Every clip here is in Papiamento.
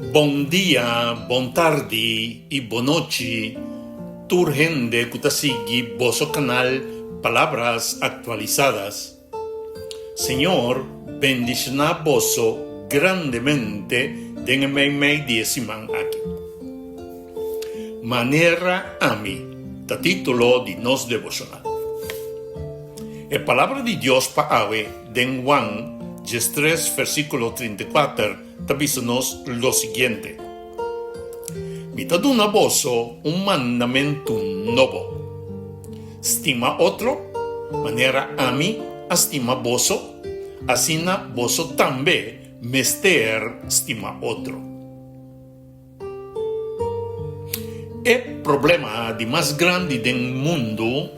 Bon dia, bon tardi y bon nochi tur hende cu ta sigui boso canal Palabras Actualizadas. Señor bendiciona boso grandemente den e meimei di e siman aki. Manera Ami ta titulo di nos devocional. E Palabra di Dios pa awe den Juan diestres versiculo 34 ta bisa nos lo siguiente, Mi ta duna boso un mandamentu nobo, Stima otro manera ami a stima boso, asina boso tambe mester stima otro. E problema di mas grandi den mundu,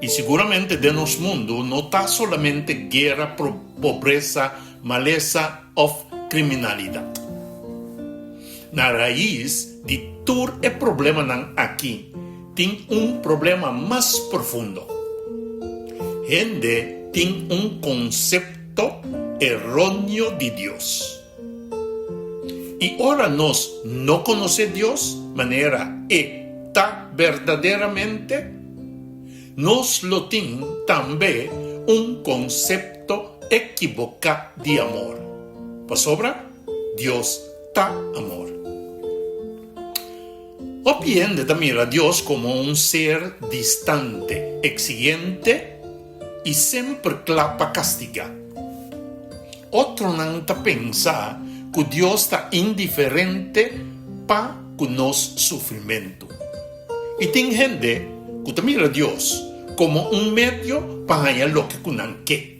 i siguramente den nos mundu, no ta solamente guera, pobresa, malesa òf kriminalidat. Na rais di tur e problemanan aki tin un problema mas profundo. Hende tin un konsepto eróneo di Dios. I ora nos no konosé Dios manera e ta berdaderamente, nos lo tin tambe un konsepto ekiboká di amor, pasobra Dios ta amor. Hopi hende ta mira Dios komo un ser distante, eksigente i semper kla pa kastigá. Otronan ta pensa ku Dios ta indiferente pa ku nos sufrimentu. I tin hende ku ta mira Dios komo un medio pa haña loke ku nan ke.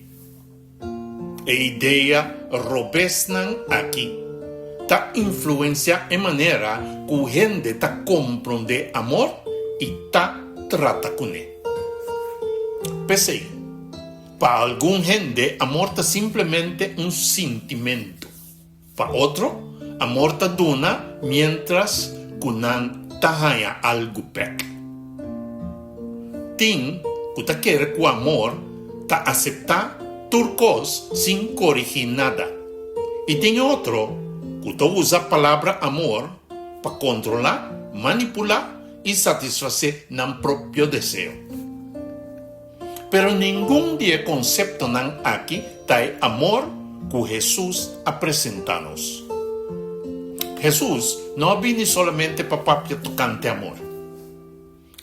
E idea robesnan aki ta influencia e manera cu hende ta comprende amor y ta trata cune. P'esey, pa algun hende amor ta simplemente un sintimento. Pa otro, amor ta duna miéntras ku nan ta haña algu bèk. Tin ku ta kere ku amor ta aseptá tur kos sin korigí nada. I tin e otro ku ta usa palabra amor pa kontrolá, manipulá i satisfasé nan propio deseo. Pero ningun di e konseptonan aki ta e amor ku Hesus a presentá nos. Hesus no a bini solamente pa papia tokante amor.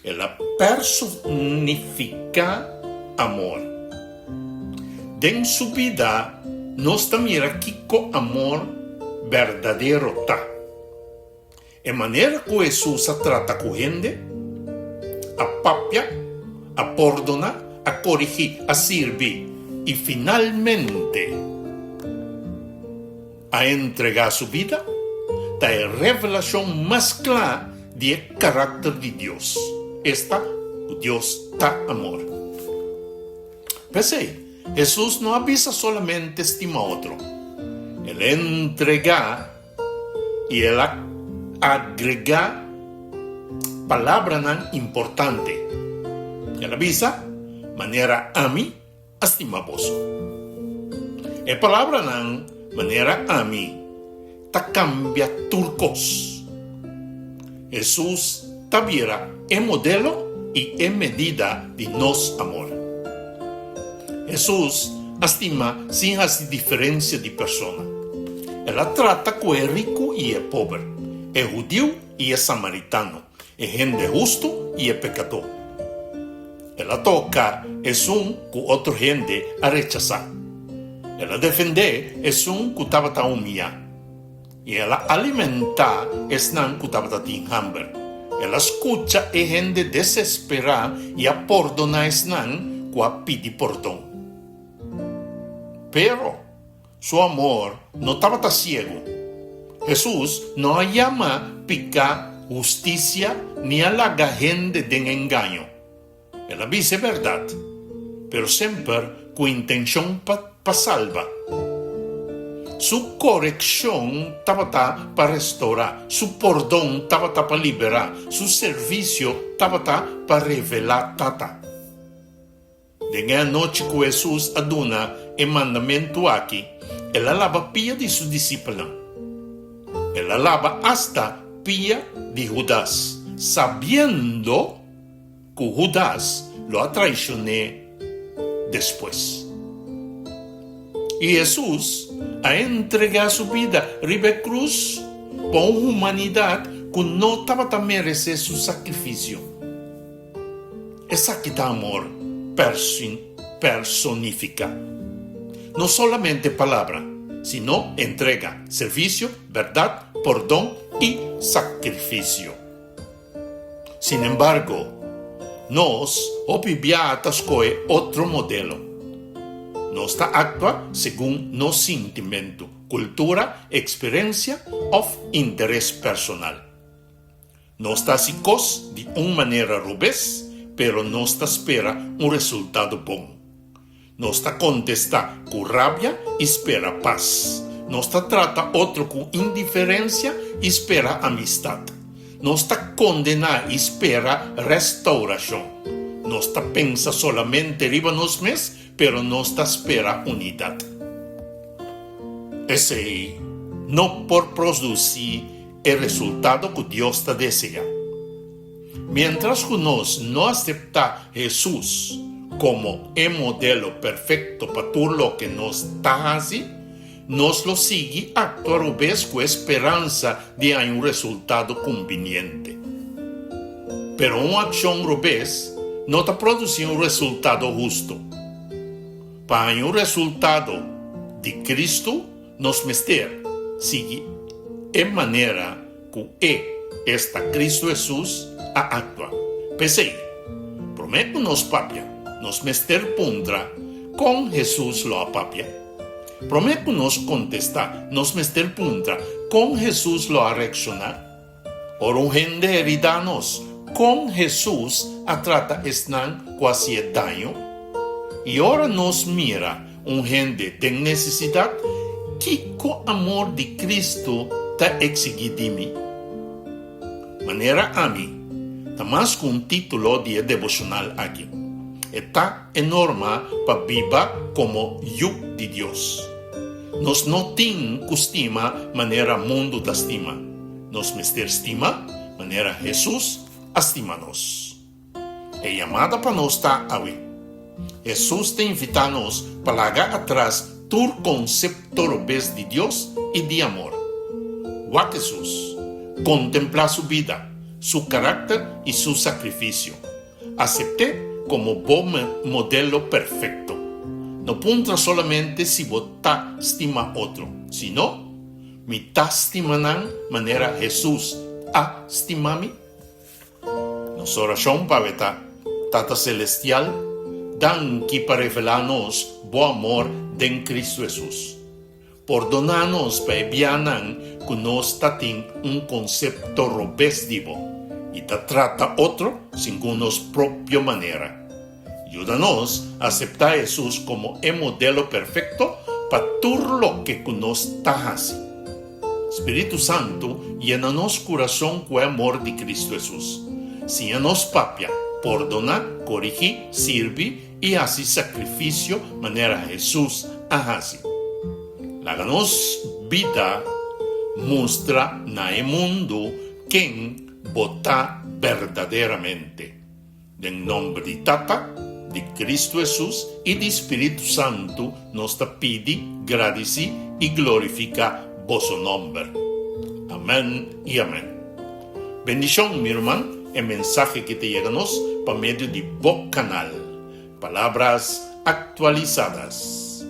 El a personifiká amor. Den su bida nos ta mira kiko amor berdadero ta. E manera ku Hesus a trata ku hende, a papia, a pordoná, a korigí, a sirbi i finalmente a entregá su bida, ta e revelashon mas kla di e karakter di Dios, esta, ku Dios ta amor. P'esei, Hesus no a bisa solamente stima otro, el a entregá I el a agregá palabranan importante. El a bisa, Manera ami a stima boso. E palabranan manera ami ta kambia tur kos. Hesus ta bira e modelo i e medida di nos amor. Hesus a stima sin hasi diferensia di persona. El a trata ku e riku i e pober, e hudiu i e samaritano, e hende hustu i e pekadó. El a toka esun ku otro hende a rechasá. El a defendé esun ku tabata humiyá. I el a alimentá esnan ku tabata tin hamber. El a skucha e hende desesperá i a pordoná esnan ku a pidi pordon. Pero, su amor no tabata siegu. Hesus no a yama piká hustisia ni a laga hende den engaño. El a bisa e bèrdat, pero semper ku intenshon pa salba. Su korekshon tabata pa restourá, su pordon tabata pa liberá, su servisio tabata pa revelá Tata. Den e anochi ku Hesus a duna e mandamentu aki, el a laba pia di su disipelnan. El a laba asta pia di Hudas, sabiendo ku Hudas lo a traishon'é despues. I Hesus a entregá su bida riba e krus pa un humanidat ku no tabata meresé su sakrifisio. Esaki ta amor personifiká. No solamente palabra, sino entrega, servisio, bèrdat, pordon i sakrifisio. Sinembargo, nos hopi biaha ta skohe otro modelo. Nos ta aktua segun nos sintimentu, kultura, eksperensia òf interes personal. Nos ta hasi kos di un manera robes, pero nos ta spera un resultado bon. Nos ta kontestá ku rabia i spera pas. Nos ta trata otro ku indiferensia i spera amistat. Nos ta kondená i spera restaurashon. Nos ta pensa solamente riba nos mes, pero nos ta spera unidat. Esei no por produsí e resultado ku Dios ta deseá. Miéntras ku nos no aseptá Hesus komo e modelo perfekto pa tur loke nos ta hasi, nos lo sigui aktua robes ku e speransa di haña un resultado kumbiniente. Pero un akshon robes no ta produsí un resultado hustu. Pa haña un resultado di Kristu, Nos mester sigui e manera ku e, esta Kristu Hesus, a aktua. P'esei, promé ku nos papia, nos mester puntra kon Hesus lo a papia. Promé ku nos kontestá, nos mester puntra kon Hesus lo a reakshoná. Ora un hende heridá nos, kon Hesus a trata esnan ku a hasié daño? I ora nos mira un hende den nesesidat, kiko amor di Kristu ta eksigí di mi? Manera ami, ta mas ku un título di e deboshonal aki. E ta e norma pa biba komo yu di Dios. Nos no tin ku stima manera mundu ta stima. Nos mester stima manera Hesus a stima nos. E yamada pa nos ta awe. Hesus ta invitá nos pa laga atras tur konsepto robes di Dios i di amor. Wak Hesus. Kontemplá su bida, su karakter i su sakrifisio. Asept'é komo bo modelo perfekto. No puntra solamente si bo ta stima otro, sino, Mi ta stima nan manera Hesus a stima mi? Nos orashon pa awe ta, Tata Selestial, danki pa revelá nos bo amor den Kristu Hesus. Pordoná nos pa e bianan ku nos ta tin un konsepto robes di bo i ta trata otro segun nos propio manera. Yuda nos aseptá Hesus komo e modelo perfekto pa tur loke ku nos ta hasi. Spiritu Santu, yena nos kurason ku e amor di Kristu Hesus. Siña nos papia, pordoná, korigí, sirbi i hasi sakrifisio manera Hesus a hasi. Laga nos bida mustra na e mundu ken bo ta berdaderamente. Den nomber di Tata, di Kristu Hesus i di Spiritu Santu nos ta pidi, gradisí i glorifiká boso nomber. Amèn i amèn. Bendishon mi ruman e mensahe ki ta yega nos pa medio di bo kanal Palabras Actualizadas.